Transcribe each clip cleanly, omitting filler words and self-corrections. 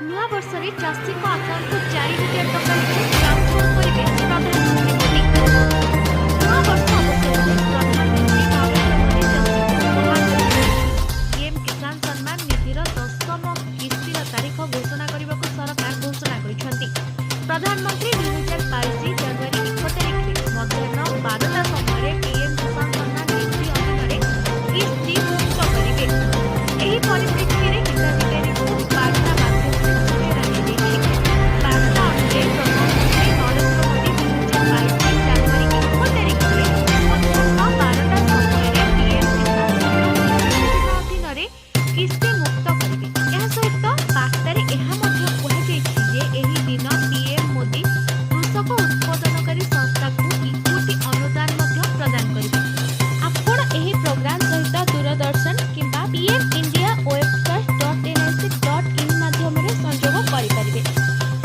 ନୂଆବର୍ଷରେ ଚାଷୀଙ୍କ ଆକାଉଣ୍ଟକୁ 4000 ଟଙ୍କା ଲେଖାଏଁ ଟ୍ରାନ୍ସଫର କରିବେ ପ୍ରଧାନମନ୍ତ୍ରୀ ମୋଦି। ନୂଆବର୍ଷ ଅବସରରେ ପ୍ରଧାନମନ୍ତ୍ରୀ ନରେନ୍ଦ୍ର ମୋଦି ଚାଷୀଙ୍କୁ ଉପହାର ଦେବାକୁ ପିଏମ୍ କିଷାନ ସମ୍ମାନ ନିଧିର 10ମ କିସ୍ତିର ତାରିଖ ଘୋଷଣା କରିବାକୁ ସରକାର ଘୋଷଣା କରିଛନ୍ତି। ପ୍ରଧାନମନ୍ତ୍ରୀ 2022 ଜାନୁଆରୀ 1 ତାରିଖରେ ମଧ୍ୟାହ୍ନ 12ଟା ସମୟରେ ପିଏମ୍ କିଷାନ ସମ୍ମାନ ନିଧି ଅଧୀନରେ କିସ୍ତି ମୁକ୍ତ କରିବେ। ଏହି ପରିପ୍ରେକ୍ଷୀରେ ହିତାଧିକାରୀଙ୍କୁ ବାର୍ତ୍ତା ମାଧ୍ୟମରେ ସୂଚନା ଦିଆଯାଇଛି। ବାର୍ତ୍ତା ଅନୁଯାୟୀ, ପ୍ରଧାନମନ୍ତ୍ରୀ ନରେନ୍ଦ୍ର ମୋଦି 2022 ଜାନୁଆରୀ 1 ତାରିଖରେ ମଧ୍ୟାହ୍ନ 12ଟା ସମୟରେ ପିଏମ୍ କିଷାନ ସମ୍ମାନ ନିଧି ଯୋଜନା ଅଧୀନରେ କିସ୍ତି ମୁକ୍ତ କରିବେ। ଏହା ସହିତ ବାର୍ତ୍ତାରେ ଏହା ମଧ୍ୟ କୁହାଯାଇଛି ଯେ ଏହି ଦିନ ପିଏମ୍ ମୋଦି କୃଷକ ଉତ୍ପାଦନକାରୀ ସଂସ୍ଥାକୁ ଇକ୍ୱିଟି ଅନୁଦାନ ମଧ୍ୟ ପ୍ରଦାନ କରିବେ। ଆପଣ ଏହି ପ୍ରୋଗ୍ରାମ ସହିତ ଦୂରଦର୍ଶନ କିମ୍ବା pmindiawebcast.nic.in ମାଧ୍ୟମରେ ସଂଯୋଗ କରିପାରିବେ।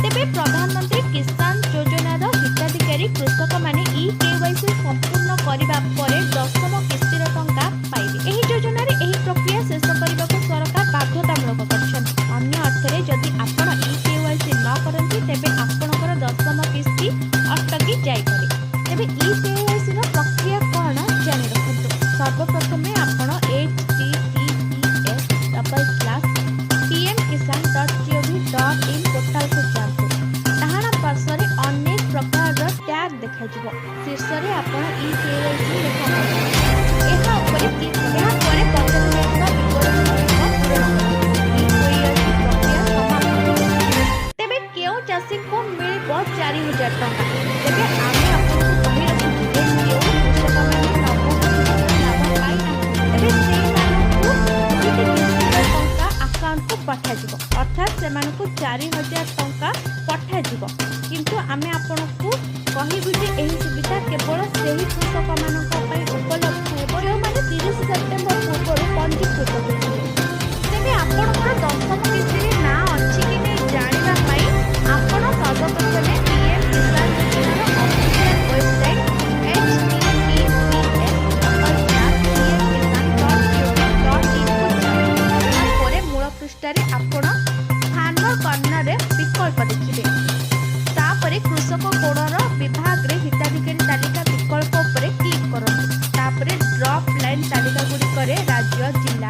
ତେବେ ପ୍ରଧାନମନ୍ତ୍ରୀ କିଷାନ ଯୋଜନାର ହିତାଧିକାରୀ କୃଷକମାନେ ଇ କେୱାଇସି ସମ୍ପୂର୍ଣ୍ଣ କରିବା ପରେ 10ମ କିସ୍ତିର ଟଙ୍କା ପାଇବେ। ଏହି ଯୋଜନାରେ ଏହି ପ୍ରକ୍ରିୟା ଶେଷ କରିବାକୁ ସରକାର ବାଧ୍ୟତାମୂଳକ କରିଛନ୍ତି। ଅନ୍ୟ ଅର୍ଥରେ, ଯଦି ଆପଣ ଇ କେୱାଇସି ନ କରନ୍ତି, ତେବେ ଆପଣଙ୍କର 10ମ କିସ୍ତି ଅଟକି ଯାଇପାରେ। ତେବେ ଇ କେୱାଇସିର ପ୍ରକ୍ରିୟା କ'ଣ, ଜାଣି ରଖନ୍ତୁ। ସର୍ବପ୍ରଥମେ ଆପଣ https://pmkisan.gov.in ପୋର୍ଟାଲକୁ ଯାଆନ୍ତୁ। ଡାହାଣ ପାର୍ଶ୍ୱରେ ଅନେକ ପ୍ରକାରର ଟ୍ୟାବ୍ ଦେଖାଯିବ। ଶୀର୍ଷରେ ଆପଣ ଇ କେୱାଇସି ଲେଖା ପାଇବେ। ଏହା ଉପରେ କ୍ଲିକ୍ କରନ୍ତୁ। ଏହାପରେ ପଚରାଯାଇଥିବା ବିବରଣୀଗୁଡ଼ିକ ପୂରଣ କରନ୍ତୁ। ଇ କେୱାଇସି ପ୍ରକ୍ରିୟା ସମାପ୍ତ ହେବ। ତେବେ କେଉଁ ଚାଷୀଙ୍କୁ ମିଳିବ 4000 ଟଙ୍କା? ତେବେ ଆମେ ଆପଣଙ୍କୁ କହି ରଖୁଛୁ ଯେ ଯେଉଁ କୃଷକମାନେ ନବମ କିସ୍ତିର ଲାଭ ପାଇନାହାନ୍ତି, ତେବେ ସେଇମାନଙ୍କୁ ଦୁଇଟି କିସ୍ତିର ଟଙ୍କା ଆକାଉଣ୍ଟକୁ ପଠାଯିବ। ଅର୍ଥାତ୍ ସେମାନଙ୍କୁ 4000 ଟଙ୍କା ପଠାଯିବ। କିନ୍ତୁ ଆମେ ଆପଣଙ୍କୁ କହିବୁ ଯେ ଏହି ସୁବିଧା କେବଳ ସେହି କୃଷକମାନଙ୍କ ପାଇଁ ଉପଲବ୍ଧ ହେବ, ଯେଉଁମାନେ 30 ସେପ୍ଟେମ୍ବର ପୂର୍ବରୁ ପଞ୍ଜୀକୃତ ହୋଇଥିବେ। ତେବେ ଆପଣଙ୍କର 10ମ କିସ୍ତିରେ ନାଁ ଅଛି କି ନାହିଁ ଜାଣିବା ପାଇଁ ଆପଣ ସର୍ବପ୍ରଥମେ ପିଏମ୍ କିଷାନ ଯୋଜନାର ଅଫିସିଆଲ ୱେବସାଇଟ୍ https://pmkisan.gov.inକୁ ଯାଆନ୍ତୁ। ଏହାପରେ ମୂଳ ପୃଷ୍ଠାରେ ଆପଣ ଫାର୍ମର କର୍ଣ୍ଣରରେ ବିକଳ୍ପ ଦେଖିବେ। ତାପରେ କୃଷକ କୋଣର ବିଭାଗରେ ହିତାଧିକାରୀ ତାଲିକା ବିକଳ୍ପ ଉପରେ କ୍ଲିକ୍ କରନ୍ତୁ। ତାପରେ ଡ୍ରପ୍ ଡାଉନ୍ ତାଲିକାଗୁଡ଼ିକରେ ରାଜ୍ୟ, ଜିଲ୍ଲା